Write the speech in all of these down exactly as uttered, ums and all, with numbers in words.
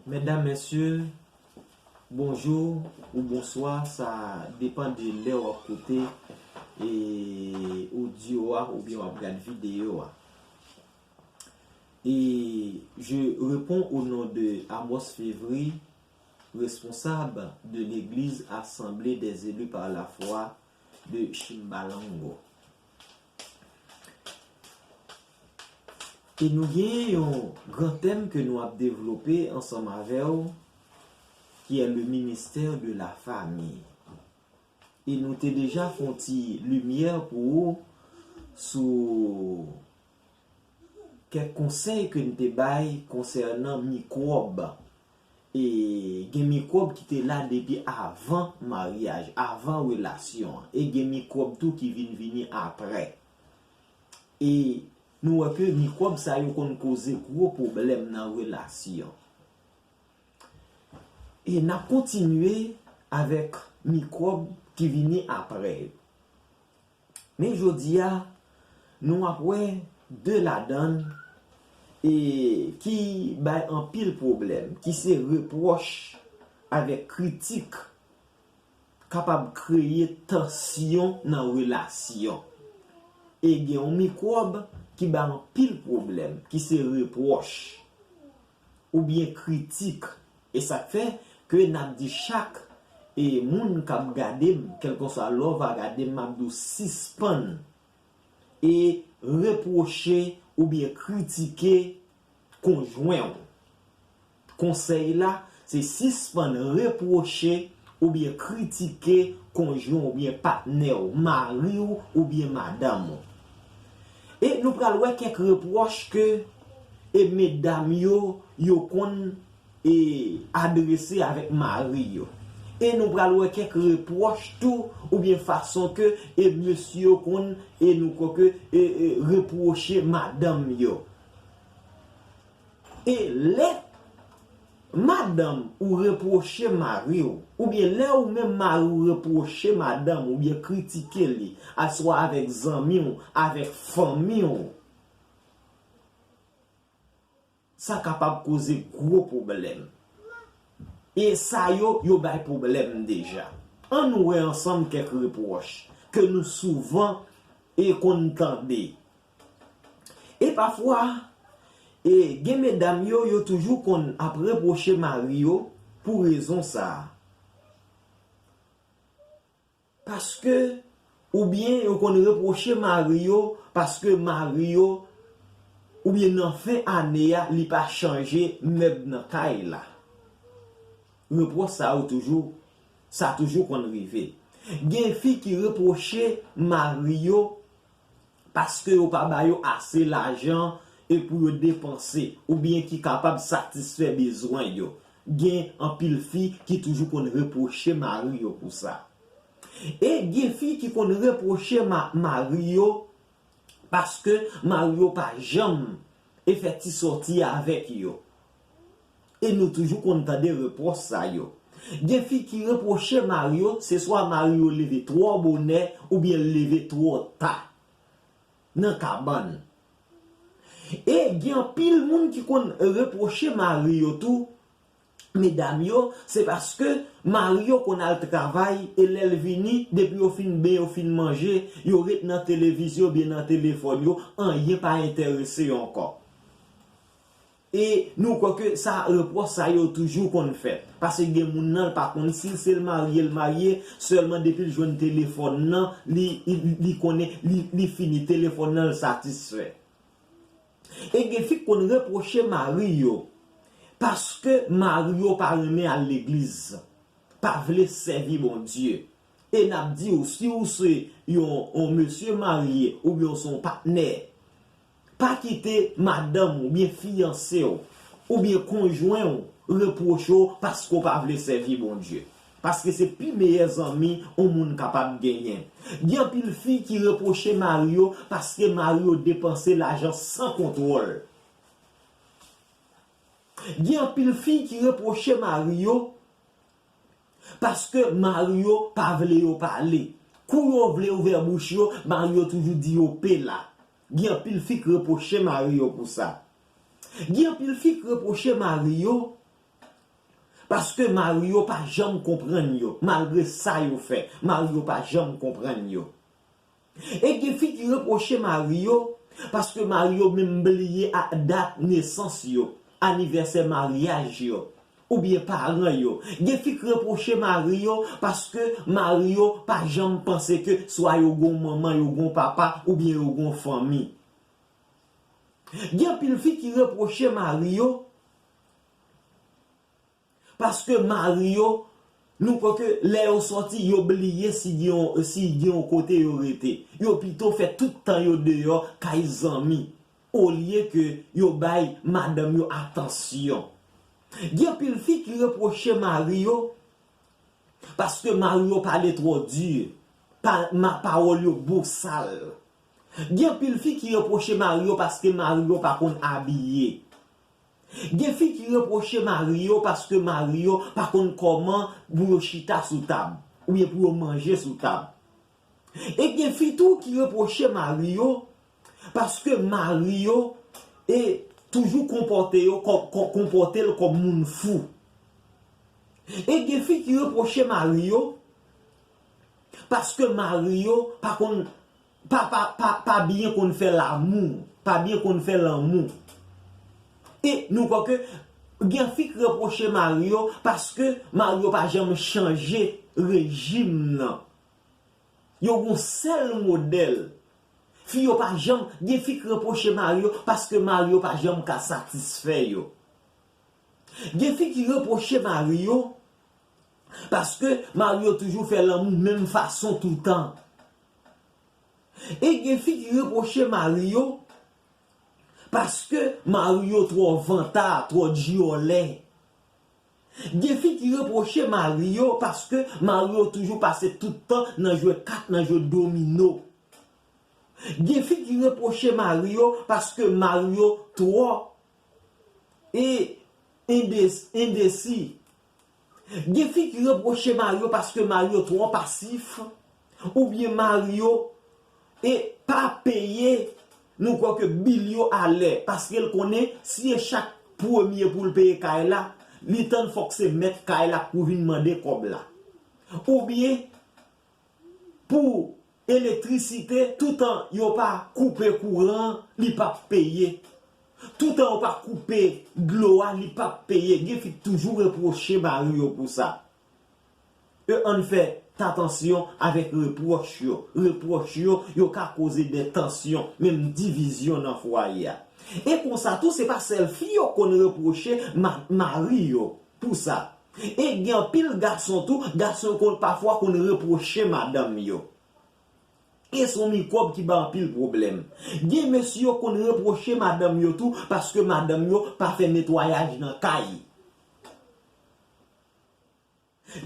Medam, mesye, bonjou ou bonswa, sa depann de lè w ap koute e odyo a oubyen w ap gad videyo a. Et je réponds au nom de Amos Fevry, responsable de l'église Assemblée des élus par la foi de Chimbalango. E nou genyen yon gran tèm ke nou ap devlope ansanm avè w, ki è le ministè de la fami. E nou te deja fè yon ti limyè pou ou sou kèk konsèy ke n te bay konsènan mikwòb. E gen mikwòb ki te la depi avan maryaj, avan relasyon an. E gen mikwòb tou ki vin vini apre. E nou wè ke mikwòb sa yo konn koze gwo pwoblèm nan relasyon. E n ap kontinye avèk mikwòb ki vini apre yo. Men jodi a, nou ap wè de ladan l e ki bay anpil pwoblèm, ki se repwòch avèk kritik. Kapab kreye tansyon nan relasyon. E gen yon mikwòb ki bay anpil pwoblèm, ki se repwòch oubyen kritik. E sa k fè ke n ap di chak e moun k ap gade m, kèlkeswa lè w va gade m, m ap di w sispann e repwoche oubyen kritike konjwen w. Konsèy la, se sispann repwoche oubyen kritike konjwen w oubyen patnè w, mari w oubyen madanm ou. E nou pral wè kèk repwòch ke e medam yo, yo konn e adrese avèk mari yo. E nou pral wè kèk repwòch tou, oubyen fason ke e mesye yo konn e nou kwè ke e, e repwoche madanm yo. E lè madanm ou repwoche mari w, oubyen lè ou menm mari w repwoche madanm ou, oubyen kritike li, aswa avèk zanmi w, avèk fanmi w, sa kapab koze gwo pwoblèm. E sa yo, yo bay pwoblèm deja. Ann nou wè ansanm kèk repwòch ke nou souvan e konn tande. E pafwa, e gen medam yo, yo toujou konn ap repwoche mari yo pou rezon sa a. Paske, oubyen yo konn repwoche mari yo, paske mari yo, oubyen nan fen ane a, li pa chanje mèb nan kay la. Repwòch sa yo toujou, sa toujou konn rive. Gen fi ki repwoche mari yo, paske yo pa ba yo ase lajan e pou yo depanse, oubyen ki kapab satisfè bezwen yo. Gen anpil fi ki toujou konn repwoche mari yo pou sa. E gen fi ki konn repwoche ma-, mari yo, paske mari yo pa janm e fè ti sòti avèk yo. E nou toujou konn tande repwòch sa yo. Gen fi ki repwoche mari yo, se swa mari yo leve twò bonè oubyen l leve twò ta nan kabann. E gen anpil moun ki konn repwoche mari yo tou, medam yo, se paske mari yo konn al travay e lè l vini, depi yo fin benyen, yo fin manje, yo ret nan televizyon oubyen nan telefòn yo, anyen pa enterese yo ankò. E nou kwè ke sa, repwòch sa yo toujou konn fèt. Paske gen moun nan, l pa konn si l se l marye, l marye, sèlman depi l jwenn telefòn nan, li, li, li konnen, li, li fini, telefòn nan, l satisfè. E gen fi k konn repwoche mari yo, paske mari yo pa renmen al legliz, pa vle sèvi Bondye. E n ap di w, si w se yon, yon mesye marye oubyen w se yon patnè, pa kite madanm ou oubyen fiyanse w oubyen konjwen w repwoche w paske w pa vle sèvi Bondye. Paske se pi meyè zanmi yon moun kapab genyen. Gen anpil fi ki repwoche mari yo paske mari yo depanse lajan san kontwòl. Gen anpil fi ki repwoche mari yo paske mari yo pa vle yo pale. Kou yo vle ouvè bouch yo, mari yo toujou di yo pe la. Gen anpil fi k repwoche mari yo pou sa. Gen anpil fi k repwoche mari yo Paske mari yo pa janm konprann yo, malgre sa yo fè, mari yo pa janm konprann yo. E gen fi ki repwoche mari yo, paske mari yo menm bliye a dat nesans yo, anivèsè maryaj yo, oubyen paran yo. Gen fi ki repwoche mari yo, paske mari yo pa janm panse ke swa yo gon manman, yo gon papa, oubyen yo gon fanmi. Gen anpil fi ki repwoche mari yo, paske mari yo, nou kwè ke lè yo sòti, yo bliye si gen yon, si gen yon kote yo rete. Yo pito fè tout tan yo deyò, kay zanmi, olye ke yo bay madanm yo atansyon. Gen anpil fi ki repwoche mari yo, paske mari yo pale twò di, pa, ma, pawòl yo bosal. Gen anpil fi ki repwoche mari yo paske mari yo pa konn abiye. Gen fi ki repwoche mari yo paske mari yo pa konn kòman pou yo chita sou tab, oubyen pou yo manje sou tab. E gen fi tou ki repwoche mari yo paske mari yo e toujou konpòte yo kò-, kò-, konpòte l kòm moun fou. E gen fi ki repwoche mari yo paske mari yo pa konn, pa, pa, pa, pa byen konn fè lamou, pa byen konn fè lanmou. E nou kwè ke gen fi k repwoche mari yo paske mari yo pa janm chanje rejim nan. Yo gon sèl modèl. Fi yo pa janm, gen fi k repwoche mari yo paske mari yo pa janm ka satisfè yo. Gen fi ki repwoche mari yo paske mari yo toujou fè lanmou menm fason toutan. E gen fi ki repwoche mari yo paske mari yo twò vanta, twò dyòlè. Gen fi ki repwoche mari yo paske mari yo toujou pase tout tan nan jwe kat, nan jwe domino. Gen fi ki repwoche mari yo paske mari yo twò e endes-, endesi. Gen fi ki repwoche mari yo paske mari yo twò pasif, oubyen mari yo e pa peye, nou kwè ke bil yo alè, paske l konnen si e chak premye pou l peye kay la, li tann fòk se mèt kay la pou vin mande kòb la. Oubyen pou elektrisite, toutan yo pa koupe kouran, li p ap peye. Toutan yo pa koupe dlo a, li p ap peye. Gen fi k toujou repwoche mari yo pou sa. E ann fè atansyon avèk repwòch yo. Repwòch yo, yo ka koze de tansyon, menm divizyon nan fwaye a. E konsa tou, se pa sèl fi yo konn repwoche ma-, mari yo pou sa. E gen anpil gason tou, gason yo konn pafwa konn repwoche madanm yo. E se yon mikwòb ki bay anpil pwoblèm. Gen mesye yo konn repwoche madanm yo tou paske madanm yo pa fè netwayaj nan kay.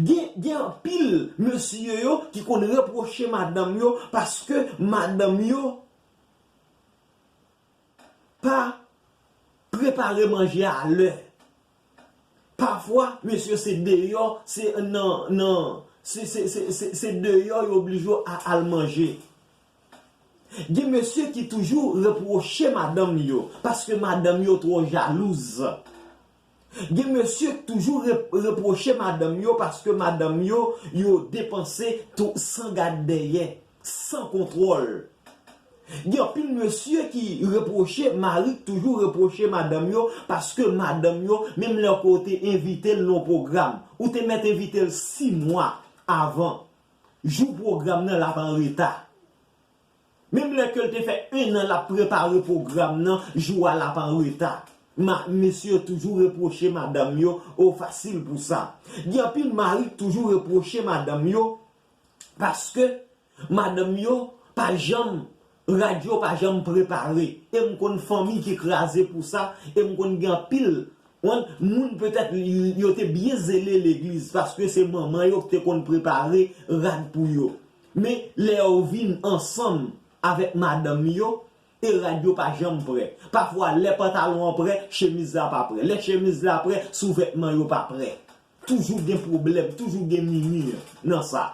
Gen, gen anpil mesye yo ki konn repwoche madanm yo paske madanm yo pa prepare manje a lè. Pafwa, mesye se deyò, se nan, nan, se, se, se, se, se deyò yo oblije a-, al manje. Gen mesye ki toujou repwoche madanm yo, paske madanm yo twò jalouz. Gen mesye k toujou rep-, repwoche madanm yo, paske madanm yo, yo depanse tou san gad dèyè, san kontwòl. Gen anpil mesye ki repwoche, mari k toujou repwoche madanm yo, paske madanm yo, menm lè ke w te envite l nan yon pwogram, ou te mèt envite l sis mwa avan, jou pwogram nan l ap an reta. Menm lè ke l te fè en an l ap prepare pwogram nan, jou a l ap an reta. Ma-, mesye yo toujou repwoche madanm yo, o fasil pou sa. Gen anpil mari k toujou repwoche madanm yo, paske madanm yo pa janm, rad yo pa janm prepare. E m konn fanmi ki kraze pou sa, e m konn gen anpil, moun petèt yo te byen zele legliz, paske se manman yo ki te konn prepare rad pou yo. Men lè yo vin ansanm avèk madanm yo, e rad yo pa janm prè. Pafwa, lè pantalon an prè, chemiz la pa prè. Lè chemiz la prè, souvètman yo pa prè. Toujou gen pwoblèm, toujou gen mimi nan sa.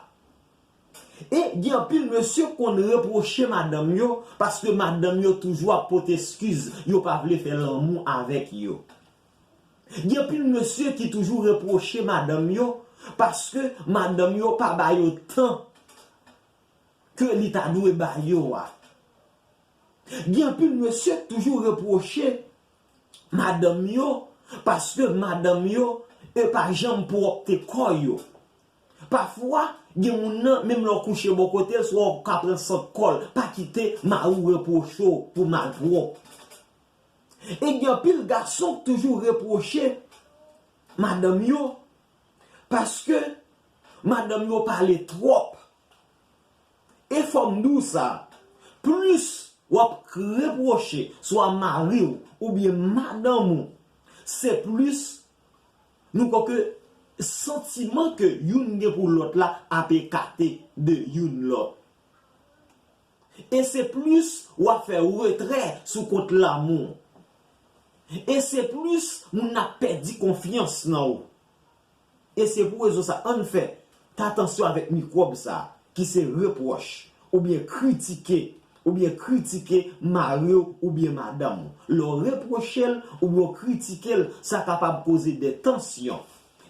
E gen anpil mesye konn repwoche madanm yo, paske madanm yo toujou ap pote eskiz, yo pa vle fè lanmou avèk yo. Gen anpil mesye ki toujou repwoche madanm yo paske madanm yo pa ba yo tan ke li ta dwe ba yo a. Gen anpil mesye k toujou repwoche madanm yo paske madanm yo e pa janm pwòpte kò yo. Pafwa, gen moun nan, menm lè w kouche bò kote l, swa w ka pran sant kò l, pa kite mari w repwoche w pou malpwòp. E gen anpil gason k toujou repwoche madanm yo paske madanm yo pale twòp. E fò m di w sa, plis w ap repwoche swa mari w oubyen madanm ou, se plis nou kwè ke santiman ke youn gen pou lòt la ap ekate de youn lòt. E se plis w ap fè retrè sou kont lanmou. E se plis moun ap pèdi konfyans nan ou. E se pou rezon sa, ann fè atansyon avèk mikwòb sa, ki se repwòch, oubyen kritike, oubyen kritike mari w oubyen madanm ou. Lè w repwoche l, oubyen w kritike l, sa kapab koze de tansyon.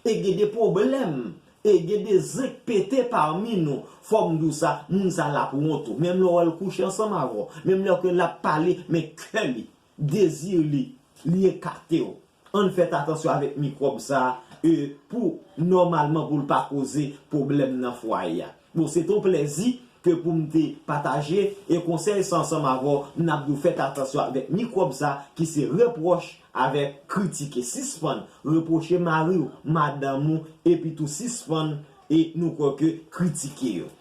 E gen de pwoblèm, e gen de zen k pete pami nou. Fò m di w sa, moun sa l ap wont ou. Menm lè w wè l kouche ansanm avè w, menm lè ke l ap pale, men kè li, dezi li, li ekate w. Ann fè atansyon avèk mikwòb sa, e pou nòmalman pou l pa koze pwoblèm nan fwaye a. Bon, se te yon plèzi ke pou m te pataje e konsèy sa ansanm avè w, n ap di w fè atansyon avèk mikwòb sa ki se repwòch avèk kritike. Sispann repwoche mari w, madanm ou, epi tou sispann e nou kwè ke kritike yo.